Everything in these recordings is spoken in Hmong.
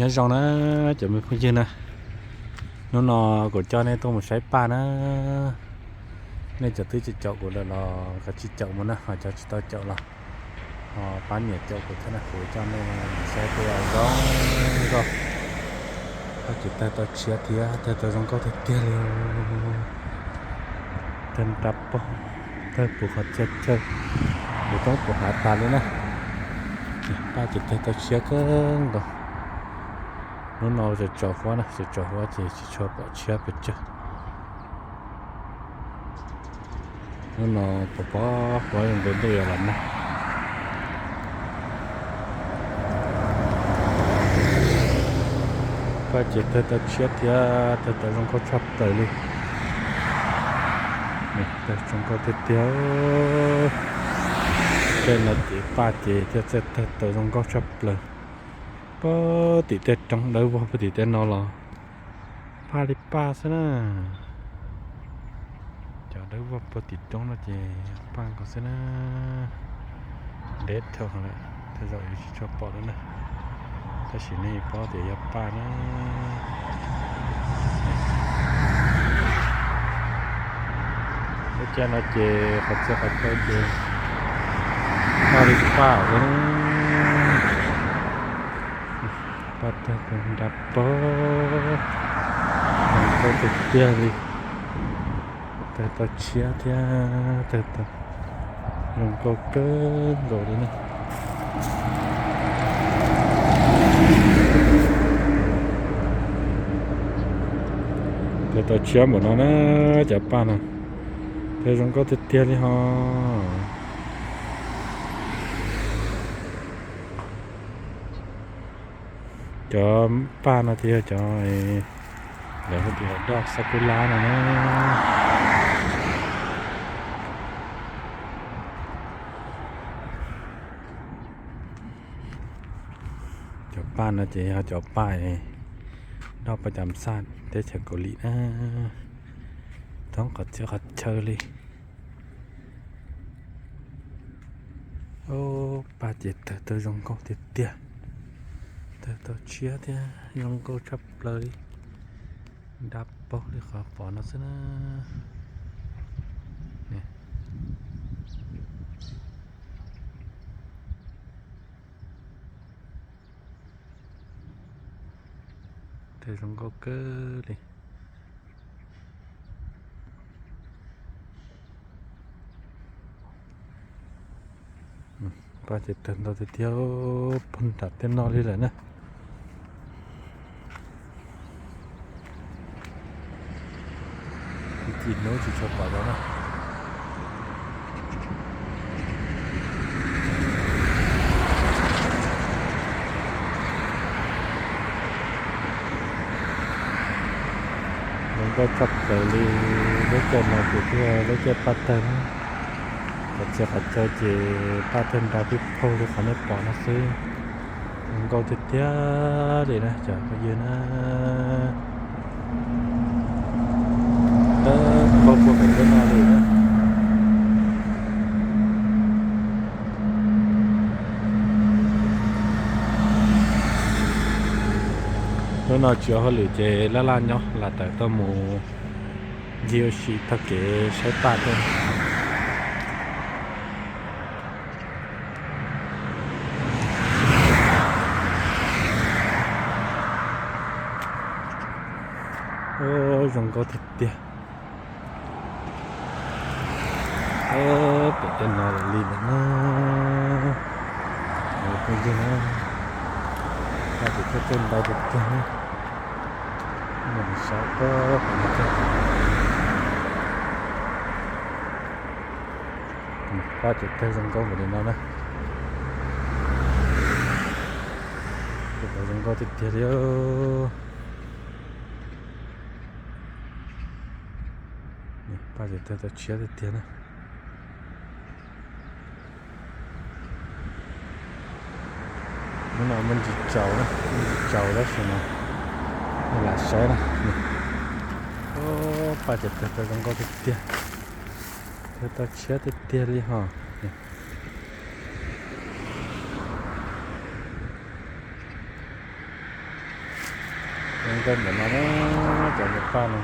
Nyob zoo na cov me phooj ywg na, hnub no kuv coj nej tuaj mus saib paj na. Nej cov twb caum kuv lawm los kav tsij caum mus na, ho cov tsis tau caum los ho pab nias caum kuv thiab na, kuv coj nej mus saib tej zoo nkauj. Paj ces tawg tau tshiab thiab tawg tau zoo nkauj tiag tiag li. Tawg nra pog, tawg puv qhov txhia chaw, puv roob puv hav tas li na. Paj ces tawg tau tshiab kawg nkaus. Hnub no tsaus tsaus huab na, tsaus tsaus huab ces tsis tshua pom tshiab pes tsawg. Hnub no pom pom huab zoo nkaus ntuj yuav los nag. Paj ces tawg tau tshiab thiab tawg tau zoo nkauj tshaj plaws li. Tawg zoo nkauj tiag tiag. Tej no ces paj ces thiaj txawj tawg tau zoo nkauj tshaj plaws. Puag tim tej roob dawb vog puag tim tej no los paj li paj xwb na. Cov dawb vog puag tim roob no ces paj nkaus xwb na. Deb dhau lawm, tej zaum yuav tsis tshua pom lawm na, tab sis nej paub tias yog paj na. Lub caij no ces qhov txhia qhov chaw ces paj li paj ua. Paj tawg nra pog, zoo nkauj tiag tiag li. Tawg tau tshiab thiab tawg tau zoo nkauj kawg nkaus li na. Tawg tau tshiab npaum no na, cov paj no tawg zoo nkauj tiag tiag li ho. Cov paj no ces yog cov lawv hu tias doj sakula no na. Cov paj no ces yog cov paj doj paj cam xaj teb chaws Kaus Lim na, thoob qhov txhia qhov chaw li. Paj ces tawg tau zoo nkauj tiag tiag, tawg tau tshiab thiab zoo nkauj tshaj plaws li. Nra pog li qhov pom no xwb na. Tawg zoo nkauj kawg li. Paj ces tawg ntau tiag tiag puag nram tej no li lawm na. Ib txhia hnub tsis tshua pom lawm na. Zoo nkauj tshaj plaws li. Lub caij no ces thiaj lub caij paj tawg na. Qhov txhia qhov chaw ces paj tawg nra pib phaug li qhov nej pom no xwb. Zoo nkauj tiag tiag li na cov phooj ywg na. Paj puag pem tej no li na. Hnub no tsis ua hauj lwm ces laj laj nyob lam tawm tuaj mus ncig ua si taug kev saib paj thiab. Zoo nkauj tiag tiag. Pem tej no li lawm na. Phooj ywg na, paj ces tawg tau ntau tiag tiag na. Mus saib paj pem no thiab. Paj ces tawg zoo nkauj npaum li no na. Tawg zoo nkauj tiag tiag li. Paj ces tawg tau tshiab tiag tiag na. Hnub no muaj ntsis tsaus, muaj ntsis tsaus tab sis mas lam saib na. Paj ces tawg tau zoo nkauj tiag tiag, tawg tau tshiab tiag tiag li ho. Zoo nkauj ntawm no na, cov niam paj no.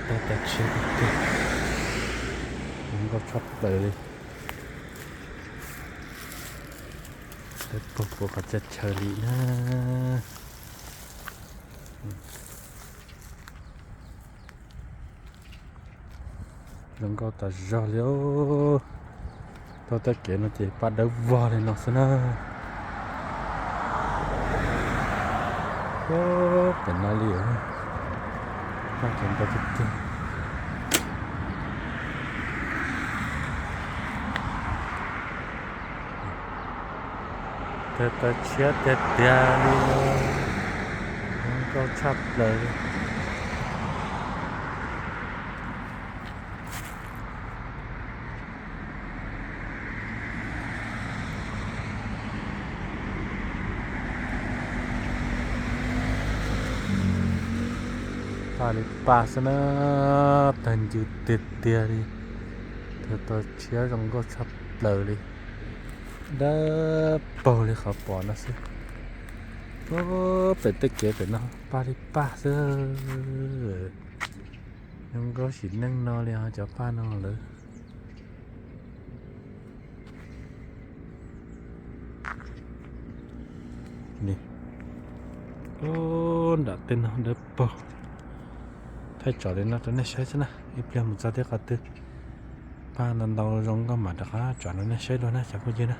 Tag tag tshiab tiag tiag, zoo nkauj tshaj plaws li. Dawb paug puv qhov txhia chaw li na. Zoo nkauj tas zog li. Taug tej kev no ces paj dawb vog li no xwb na. Pem no li, paj zoo nkauj tiag tiag. Tag tag tshiab tiag tiag li, zoo nkauj tshaj plaws li. Paj li paj xwb na, tag ncw tiag tiag li. Tag tag tshiab zoo nkauj tshaj plaws li, dawb paug li qhov pom no xwb. Pem tej kev pem no paj li paj xwb. Zoo nkauj sim neej no li ho cov paj no lawm. Nram tej no dawb paug. Thaij tsom li no rau nej saib xwb na, ib pliag mus txog tej qhov twg paj ntau ntau zoo nkauj mam rov qab tsom rau nej saib dua na cov phooj ywg na.